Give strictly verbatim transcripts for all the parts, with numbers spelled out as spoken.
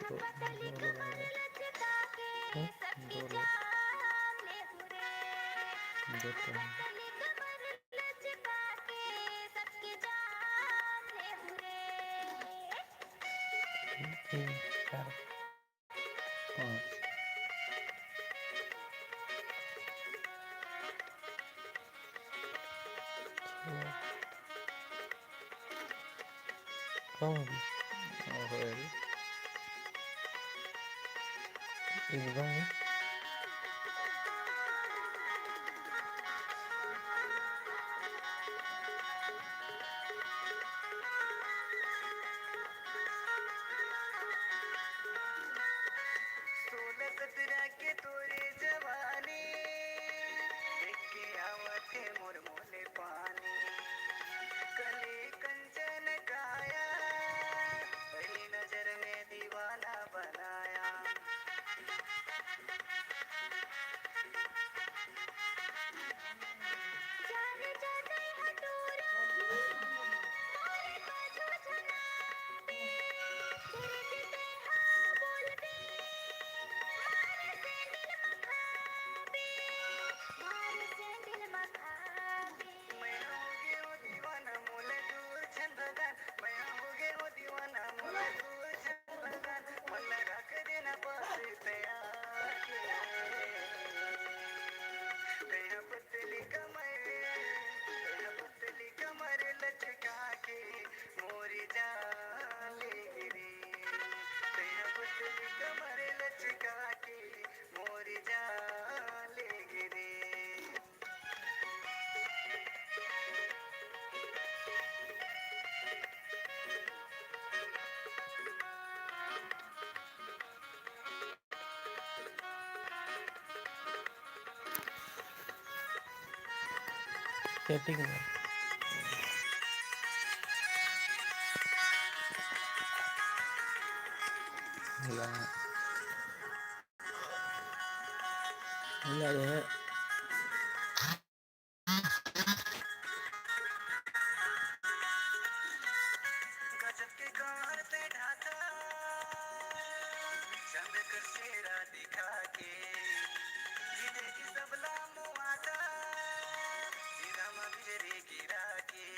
दो, दो लगाए। हैं? दो लगा। देखते हैं। तीन, चार, पाँच। छः। कौन? ओहो, अरे। एकदम। सोलह सत्रह के तोरे जवानी, देख के आवत हे मोर मोले पानी। कली कंचन काया, पहली नजर में दीवाना बनाया। जाने जा गई हटूरा, मोरे बाजू झना बे, तेरे ते हाँ बोल बे, मारे सैंडल मखा बे, मारे सैंडल मखा बे। मैं हो गे हो दीवाना, मोला दूर झन भगान, मैं हो गे हो दीवाना, मोला दूर झन भगान, मन रख देना पास तैयार के। तेरा पतली कमर, तेरा पतली कमर लचका के मोरी जान ले गे रे। तेरा पतली कमर लचका के मोरी जान ले गे रे। सेटिंग में। मिला। मिला रे। गजब के गान पे ढाका, चंद कर चेहरा दिखा के, ये देखी सबला मुआदा, सीधा मगजरे गिरा के।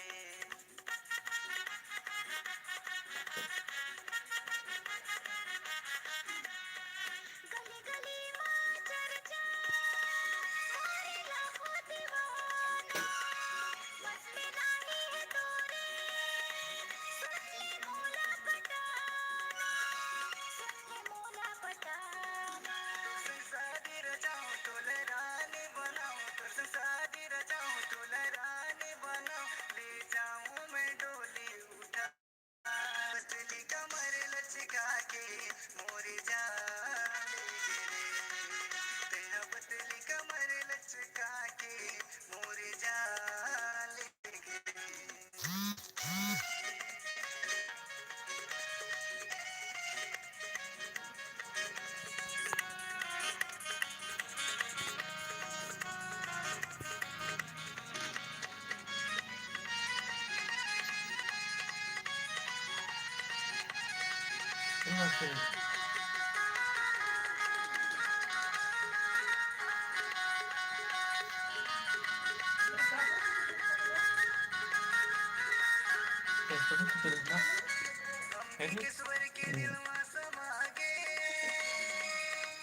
गली गली मा चर्चा, मोरे लाखों दीवाना। बस में नाही है तोरे, सुन ले मोला पटाना, सुन ले मोला पटाना। तुझसे शादी रचाऊं, तोला रानी बनाऊं, तुझसे शादी रचाऊं, तोला रानी बनाऊं, ले जाऊं मैं डोली उठा। पतली कमर लचका के मोरी जान ले गे रे, तेरा पतली कमर लचका के मोरी जान ले गे रे।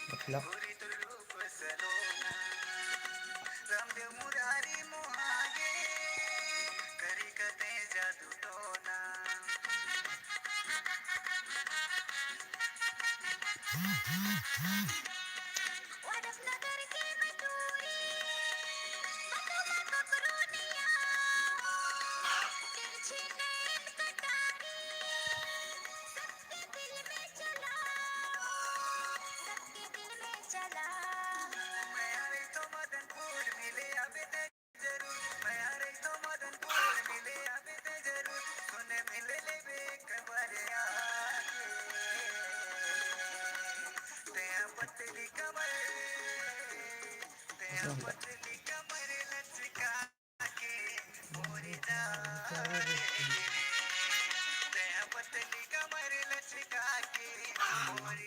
मतलब रामदेव मुरारी मोहागे, करी कते जादू टोना। वडफनगर के मटूरी, बतौला ककरो नैया, तिरछी नैन कटारी, सबके दिल में चला, सबके दिल में चला। मैं आए तो मदनपुर मिले आबे ते जरूर, मैं आ रही तो मदनपुर मिले आबे ते जरूर, सुने मिले लेबे एक बार आके। तेरा पतली कमर, तेरा पतली कमर लचका के मोरी जान, तेरा पतली कमर लचका के मोरी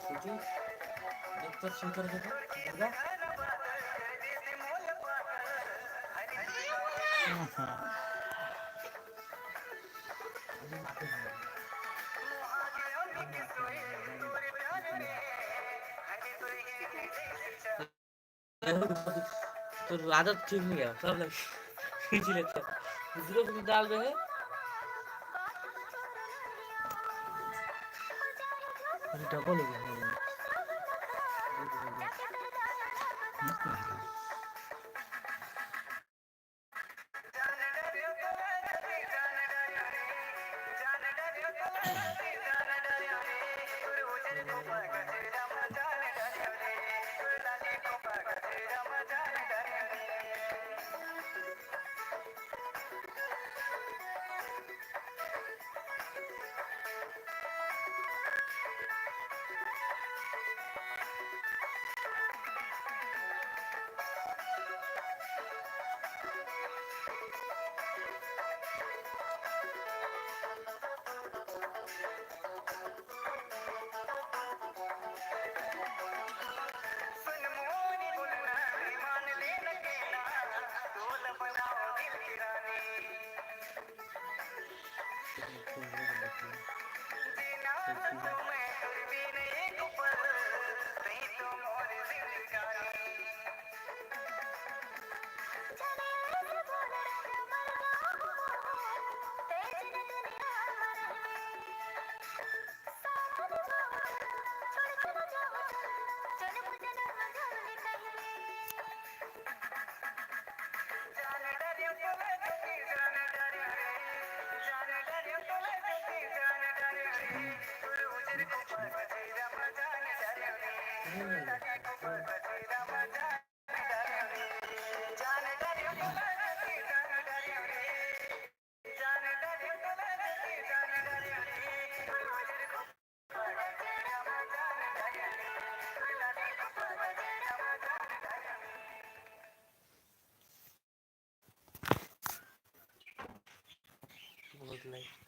देखो, एक तरफ से उतर के तो, देखा? तो आदत ठीक नहीं है, सब लोग खींच लेते हैं। दूसरों को भी डाल रहे हैं। अरे, डबल हो गया। बहुत लाइक।